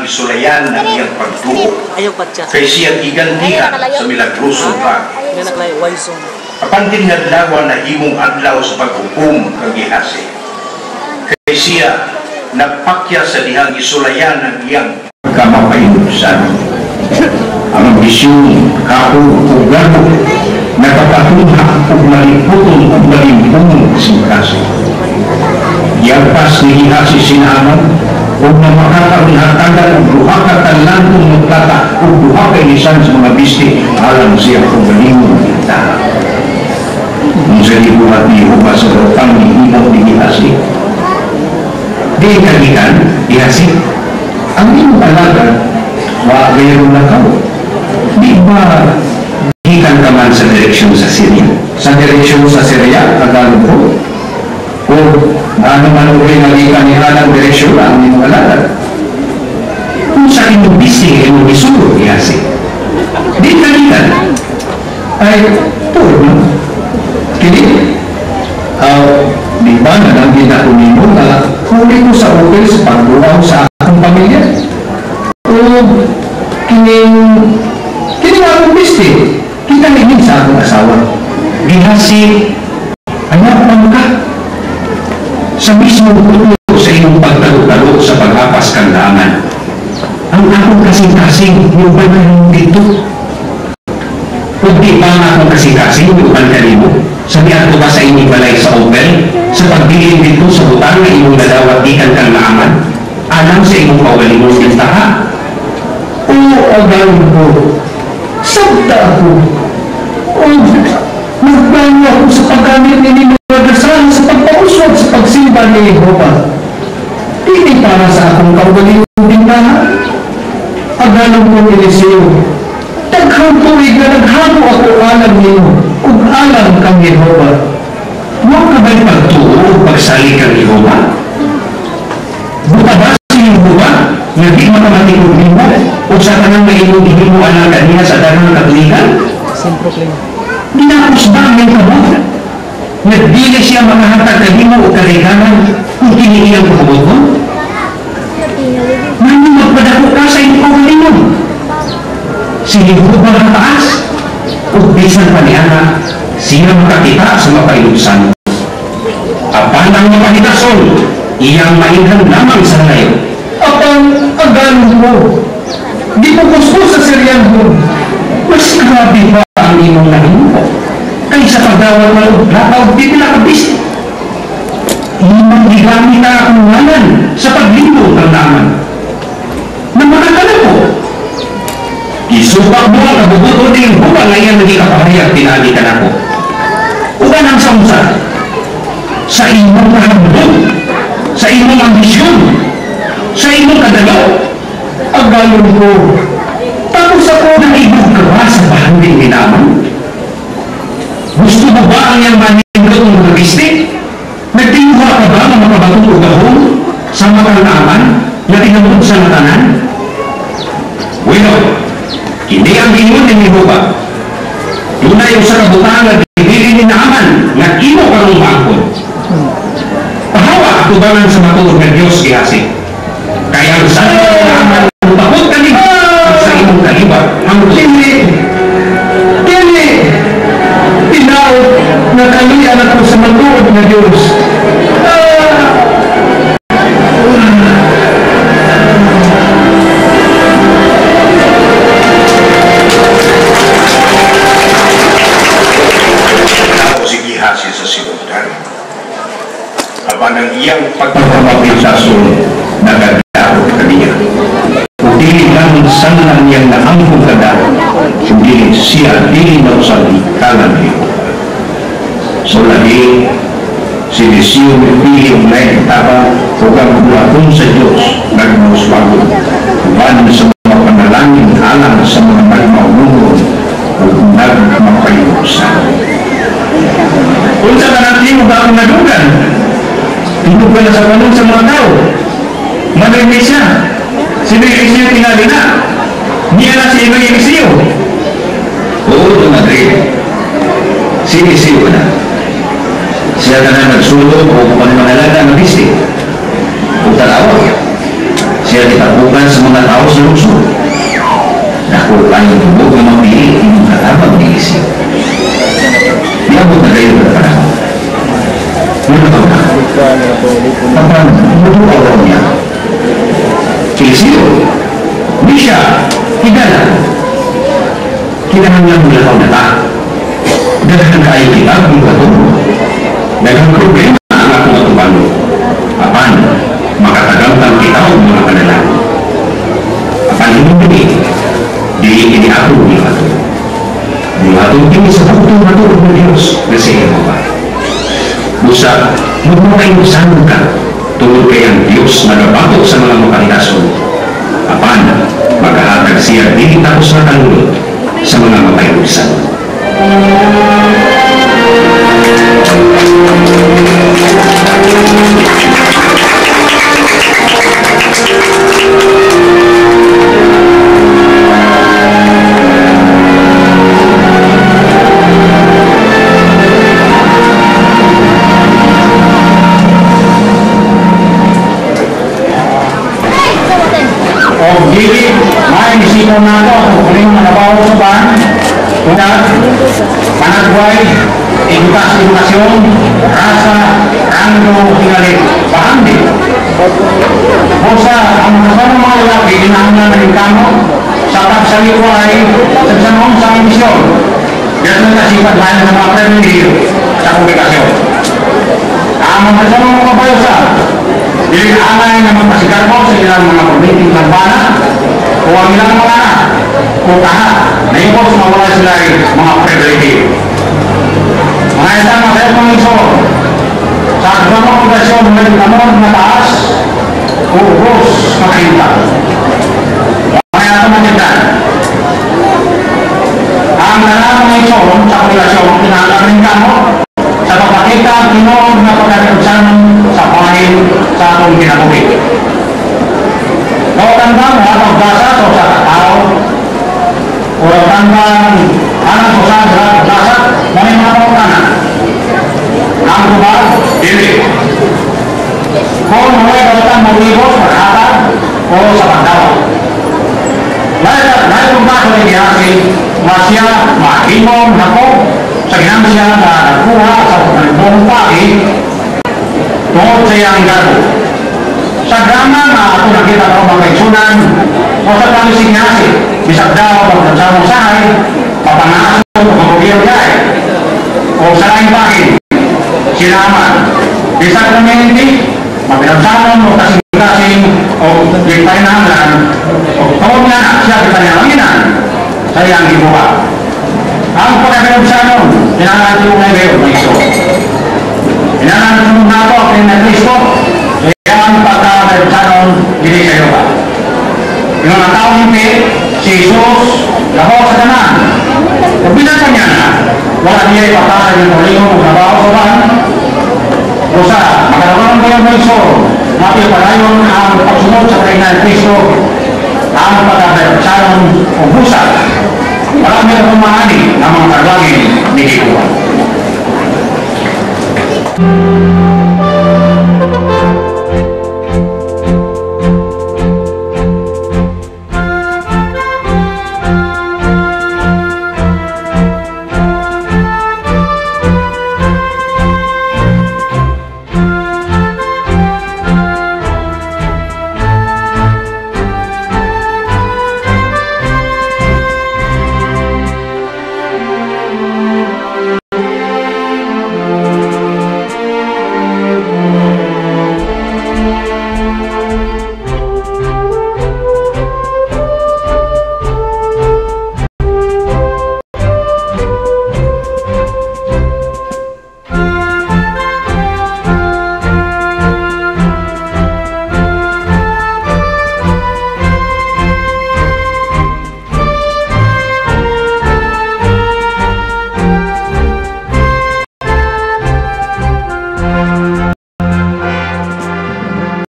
gisulayan ang iyang pagtuo Ayaw patya. Kay siya gigantihan sa milagrosong pag. Nga nakalay Y-zone. Apan tinadlaw na himong adlaw sa paghukom kang Gihasi. Kay siya nagpakya sa dihang gisulayan ang iyang pagkamapainugsan. Ang ambisyon, kapo o gano, nagpapatunha o maliputon o malimpong kasing-kasing. Giagpas ni Gihasi si Naaman ug na makakaroon og duha ka talantong nga plata ug duha ka inisan sa mga bisti alang siya kung galingon kita. Kung sa gibuhat ni Jehova sa butang ni himo ni Gihasi. Di kagikan, Gihasi, ang imong alagad, wa gayron na ka. Di ba gikan ka man sa direksyon sa Syria? Sa direksyon sa Syria, agalon ko? O ano man uli nga gikan ni anang direksyon ang imong alagad? Kung sa imong bisti, imong gisulod, Gihasi. Di kagikan. Ay, tuod no? Kini, di ba nananggit ako nimo na huli ko sa upil sa pagbuhaw sa akong pamilya? O kining kining akong bisti, kita ningin sa akong asawa. Gihasi, anak pa ka. Sa mismong tulo sa imong pagtalo-talo sa paghapas kang Naaman. Ang akong kasing-kasing, niuban na yung dito. Kung di ba ang akong kasing-kasing, niuban ka nimo? Sa miadto ka sa inyong balay sa Opel, sa pagbilin dito sa butang na imong nadawat gikan kang Naaman, alang sa imong kaugalingon bintaha. O agalon ko, sabta ako, o nagplano ako sa paggamit ni mga dasal sa pagpauswag sa pagsimba ni Jehova. Dili para sa akong kaugalingon bintaha. Agalon ko Eliseo, daghang tuig na naghamo ako alang nimo ug alang kang Jehova. Wa ka ba'y pagtuo ug pagsalig kang Jehova? Buta ba si Jehova nga di makamatikod nimo o sa tanang nga imong gihimo alang kaniya sa tanang katuigan? Siyempre play. Ginapos ba ang iyang kamot? Nga dili siya makahatag kanimo og kadayganan kung kini iyang pabuton? Ngano magpadako ka sa imong kaugalingon? Si Jehova ang taas ug bisan pa niana siya makakita sa mapailugsan. Apan ang mapahitason, iyang mainghan lamang sa layo. Apan agalon ko, gipugos ko sa Siryanhon. Mas grabe pa ang imong nahimo kaysa pagdawat man og plata og pipila ka bisti. Imong gigamit ang akong ngalan sa paglingkod kang Naaman. Na makakala ko, isupak mo ang kabubuton ni Jehova nga iyang naging kapahayag pinaagi kanako. Uban ang samsa sa imong kahamlong, sa imong ambisyon, sa imong kadalo. Agalon ko, tapos ako naibog ka ba sa bahangin ni Naaman? Gusto mo ba ang iyang manindot ng mga bisti? Nagtinguha ka ba nga makabaton og gahom sa mga Naaman nga tinamod sa natanan? Bueno, kini ang giingon ni Jehova. Dunay usa ka butang nga gibilin ni Naaman nga imo karong maangkon. Pahawa atubangan sa matuod nga Dios, Gihasi. Kay ang sana ni Naaman mutakot kani sa imong kaliwat hangtod. Dili, dili, tinaot nga kaluyan ako sa matuod nga Dios. Ako si Gihasi sa sinudan. Apan ang iyang pagpapamapilsason nagadaot kaniya. Ug dili lang sanang iyang naangkong kadaot, ug dili siya dili na usab ikalan ni Jehova. So lagi, si Eliseo mipili og laing tabang ug ang buhaton sa Dios nagmauswagon uban sa mga panalangin alang sa mga nagmaunungon ug nagmapayusan. Unsa ka nang imo ba akong nadugan? Tindog ka na sa kanon sa mga tao. Mother Iglesia. Si Eliseo tingali na. Niya na si Eliseo. Oo, Don Madrid. Si Eliseo na. Siya ka na nagsulog o kung ano mga alaga ng bisti. O tanawa. Siya gitapukan sa mga tao. Maayong tubog nga mapili imong katabang ni Eliseo. Niabot na kayo ng panahon. Mulakaw na. Apan, muduaw niya. Eliseo, Misha, higala. Kinahanglan mulakaw na ta. Daghan kaayo kita kung kato. Daghang problema ang akong atubangon. Apan, makatagamtang kita og mga panalangin. Apan hinumdumi, dili kini akong buhaton. Buhaton kini sa bugtong matuod ng Diyos na si Jehova. Busa, magmakainugsanon ka tungod kay ang Diyos nagabato sa mga mapanglason. Apan, magahatag siya dili tapos na kalunod sa mga mapayugsan. O dili may isipon nato kung ano yung manabaw sa ban, una, panagway, edukasyon, rasa, ranggo, tingali, bahandi. Busa, ang mga mga lalaki, kinahanglan na kamo sa pagsaliway sa bisan sa misyon. Dito na kasipat bahan ng mga privilege sa kongregasyon. Ang mga kasama mga kabayo sa dili angay na magpasigarbo sa ilang mga probinsing lambana o ang ilang mga anak o taha na ibos mawala sila ay mga privilege. Mga isang masayap mga iso, sa agbang kongregasyon may kamon na taas o ubos makahinta. Mga ato matindan. Ang lahat mga iso sa kongregasyon kinahanglan kamo sa pagpakita ang tinuod na pagkakaunsan sa bahin sa atong kinabuhi. Kautanda mo ang pagbasa sa usa ka tawo o tandang anak sa usa ka pagbasa mo ni mga pangutana. Ang tubag, dili. Kung may kautan mo libos, paghatag o sa pagdawa. Lahat kong baso ni Gehazi nga siya mahimong hako sa ginansya na nagkuha sa pagbuong pagi tungod sa iyang garbo. Sa drama nga ako nakita ko mga kaigsunan o sa plano si Gehazi, bisag daw pagkansamong sahay, mapangaso o magugiro dahil. O sa laing pagi, sila man, bisag community, mapinagsamon o kasing-kasing o gipahinahanglan o tungod nga na siya gipahinahanglan sa iyang gibuhat. Ang pagkakaroon kinahanglan ko ngayon may iso. Kinahanglan nato ang na Kristo sa iyang pagkakaroon dili sa iyo ba. Yung mga tao hindi, si Jesus, laho sa tanan. Kung bilang pa niya na, wala niya ipatasa yung ulingon o trabaho sa ban, o sa magkakaroon kayo ng iso, mapipalayon ang pagsunod sa kay Kristo, ang pagkakaroon o busa. Wala may kumaani ng mga karwagin ni Kikuha.